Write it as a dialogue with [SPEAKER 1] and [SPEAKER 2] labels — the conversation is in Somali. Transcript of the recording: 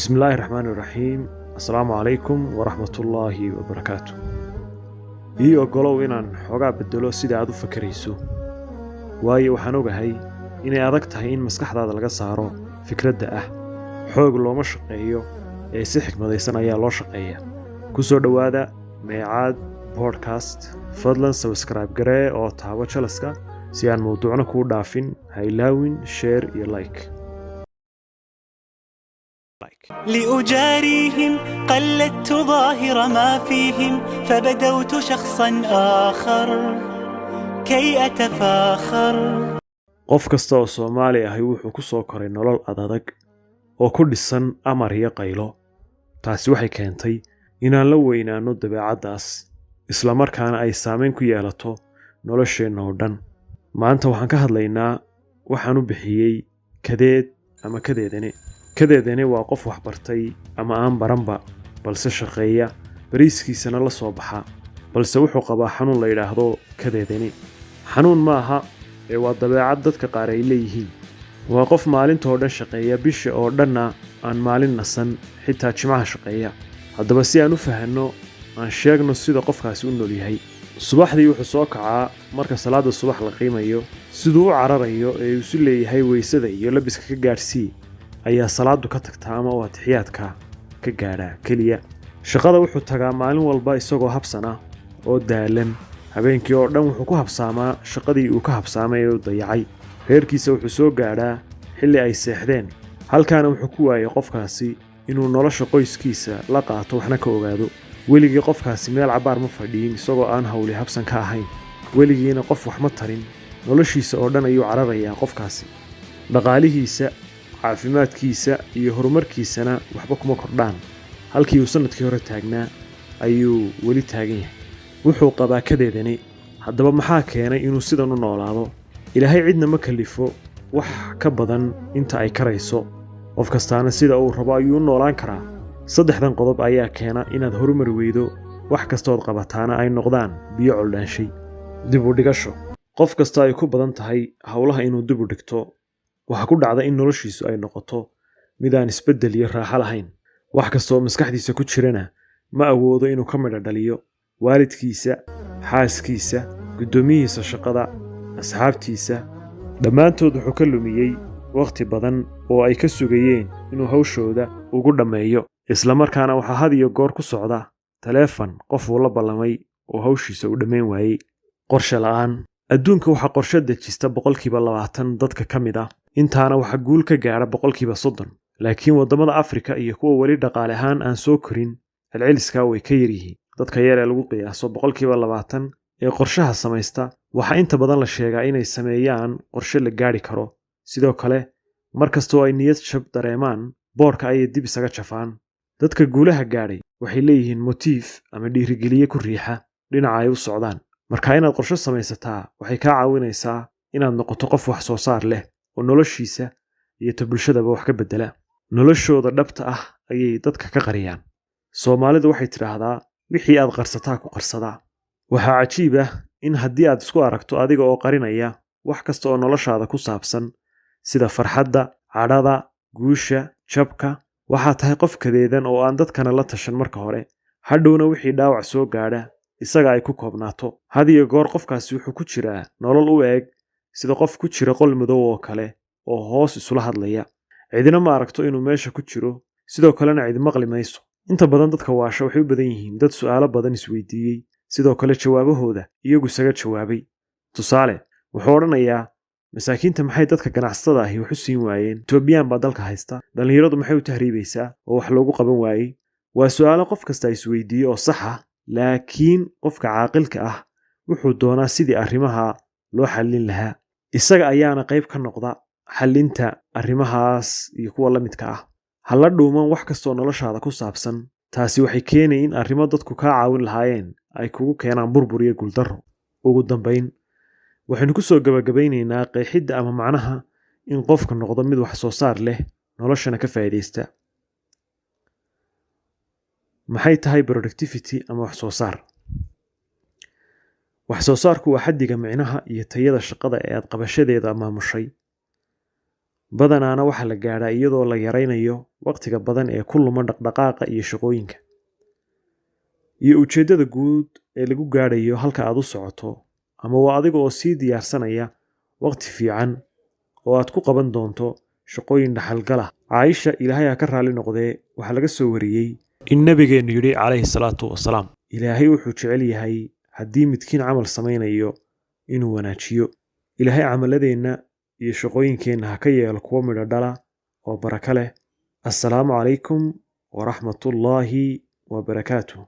[SPEAKER 1] Bismillaahi raxmaani raxiim. Assalaamu calaykum waraxmatullaahi wabarakaatu. Ii oggolow inaan xoogaa beddelo sida aad u fakarayso, waayo waxaan ogahay inay adag tahay in maskaxdaada laga saaro fikradda ah xoog looma shaqeeyo ee si xikmadaysan ayaa loo shaqeeya. Ku soo dhowaada Meecaad Podcast. Fadlan subscribe garee oo taabo jalaska si aan mawduucna kuu dhaafin. Ha ilaawin share iyo like.
[SPEAKER 2] لأجاريهم قلدت ظاهر ما فيهم، فبدوت شخصا آخر كي أتفاخر.
[SPEAKER 1] Qof kasta oo Soomaali ahi wuxuu ku soo koray nolol adadag oo ku dhisan amar iyo qaylo. Taasi waxay keentay inaan la weynaanno dabeecaddaas, isla markaana ay saamayn ku yeelato nolosheenna oo dhan. Maanta waxaan ka hadlaynaa waxaan u bixiyey kadeed ama kadeedane. Kadeedane waa qof wax bartay ama aan baranba, balse shaqeeya, bariiskiisana la soo baxa, balse wuxuu qabaa xanuun la yidhaahdo kadeedane. Xanuun ma aha ee waa dabeecad dadka qaar ay leeyihiin. Waa qof maalintoo dhan shaqeeya, bisha oo dhanna aan maalin nasan, xitaa Jimcaha shaqeeya. Haddaba, si aan u fahanno, aan sheegno sida qofkaasi u nool yahay. Subaxdii wuxuu soo kacaa marka salaada subax la qiimayo. Siduu u cararayo ee uu isu leeyahay weysada iyo labiska ka gaadhsii ayaa salaadu ka tagtaa ama uu atixiyaadka ka gaadhaa keliya. Shaqada wuxuu tagaa maalin walba isagoo habsan ah oo daalan. Habeenkii oo dhan wuxuu ku habsaamaa shaqadii uu ka habsaamay ee uu dayacay. Reerkiisa wuxuu soo gaadhaa xilli ay seexdeen. Halkaana wuxuu ku waayey qofkaasi inuu nolosha qoyskiisa la qaato, waxna ka ogaado. Weligii qofkaasi meel cabbaar ma fadhiyin isagoo aan hawli habsan ka ahayn. Weligiina qof wax ma tarin. Noloshiisa oo dhan ayuu cararayaa qofkaasi. Dhaqaalihiisa, caafimaadkiisa iyo horumarkiisana waxba kuma kordhaan. Halkii uu sanadkii hore taagnaa ayuu weli taagan yahay. Wuxuu qabaa kadeedani. Haddaba, maxaa keenay inuu sidan u noolaado? Ilaahay cidna ma kalifo wax ka badan inta ay karayso. Qof kastaana sida uu rabo ayuu u noolaan karaa. Saddexdan qodob ayaa keena inaad horumari weydo, wax kastood qabataana ay noqdaan biyo coldhaanshay. Dib u dhigasho. Qof kasta ay ku badan tahay howlaha inuu dib u dhigto, waxaa ku dhacda in noloshiisu ay noqoto mid aan isbeddel iyo raaxo lahayn. Wax kasta oo maskaxdiisa ku jirana ma awoodo inuu ka midho dhaliyo. Waalidkiisa, xaaskiisa, guddoomiyihiisa shaqada, asxaabtiisa, dhammaantood wuxuu ka lumiyey wakhti badan oo ay ka sugayeen inuu hawshooda ugu dhammeeyo. Isla markaana waxaa had iyo goor ku socda taleefan qof uu la ballamay oo hawshiisa uu dhammayn waayey. Qorshe la'aan. Adduunka waxaa qorshe dejista 20% dadka ka mid ah, intaana waxaa guul ka gaadha 30%. Laakiin waddamada Afrika iyo kuwa weli dhaqaale ahaan aan soo korin, celceliskaa way ka yaryihiin. Dadka yar ee lagu qiyaaso 20% ee qorshaha samaysta waxaa inta badan la sheegaa inay sameeyaan qorshe la gaadhi karo. Sidoo kale, mar kastoo ay niyad jab dareemaan, boodhka ayay dib isaga jafaan. Dadka guulaha gaadhay waxay leeyihiin motive ama dhiirigeliye ku riixa dhinaca ay u socdaan. Marka inaad qorshe samaysataa waxay kaa caawinaysaa inaad noqoto qof wax soo saar leh oo noloshiisa iyo ta bulshadaba wax ka beddela. Noloshooda dhabta ah ayay dadka ka qariyaan. Soomaalidu waxay tidhaahdaa: "Wixii aad qarsataa ku qarsadaa." Waxaa cajiib ah in haddii aad isku aragto adiga oo qarinaya wax kasta oo noloshaada ku saabsan, sida farxadda, cadhada, guusha, jabka, waxaa tahay qof kadeedan oo aan dadkana la tashan marka hore, hadhowna wixii dhaawac soo gaadha isaga ay ku koobnaato. Had iyo goor qofkaasi wuxuu ku jiraa nolol u eg sida qof ku jira qol madow oo kale oo hoos isula hadlaya. Cidina ma aragto inuu meesha ku jiro, sidoo kalena cidi maqli mayso. Inta badan dadka waasha waxay u badan yihiin dad su'aalo badan isweydiiyey, sidoo kale jawaabahooda iyagu isaga jawaabay. Tusaale, wuxuu odhanayaa: "Masaakiinta maxay dadka ganacsatada ahi wax u siin waayeen? Itoobiyaan baa dalka haysta. Dhallinyaradu maxay u tahriibaysaa oo wax loogu qaban waayey?" Waa su'aalo qof kasta isweydiiye oo sax ah, laakiin qofka caaqilka ah wuxuu doonaa sidii arrimaha loo xallin lahaa, isaga ayaana qayb ka noqda xallinta arrimahaas iyo kuwa la midka ah. Ha la dhuuman wax kastoo noloshaada ku saabsan. Taasi waxay keenay in arrimo dadku kaa caawin lahaayeen ay kugu keenaan burbur iyo guuldarro. Ugu dambayn, waxaynu ku soo gabagabaynaynaa qeexidda ama macnaha in qofku noqdo mid wax soo saar leh, noloshana ka faa'iidaysta. Maxay tahay productivity ama wax soo saar? Wax soo saarku waa xaddiga micnaha iyo tayada shaqada ee aad qabashadeeda maamushay. Badanaana waxaa la gaadhaa iyadoo la yaraynayo wakhtiga badan ee ku luma dhaqdhaqaaqa iyo shaqooyinka. Iyo ujeeddada guud ee lagu gaadhayo halka aad u socoto, ama waa adiga oo sii diyaarsanaya wakhti fiican oo aad ku qaban doonto shaqooyin dhaxalgal ah. Caaisha, Ilaahay ha ka raalli noqdee, waxaa laga soo wariyey in nabigeennu yidhi calayhi salaatu wasalaam: "Ilaahay wuxuu jecel yahay haddii midkiin camal samaynayo inuu wanaajiyo." Ilaahay camaladeenna iyo shaqooyinkeenna ha ka yeelo kuwo midho dhala oo barako leh. Assalaamu calaykum waraxmatullaahi wabarakaatuh.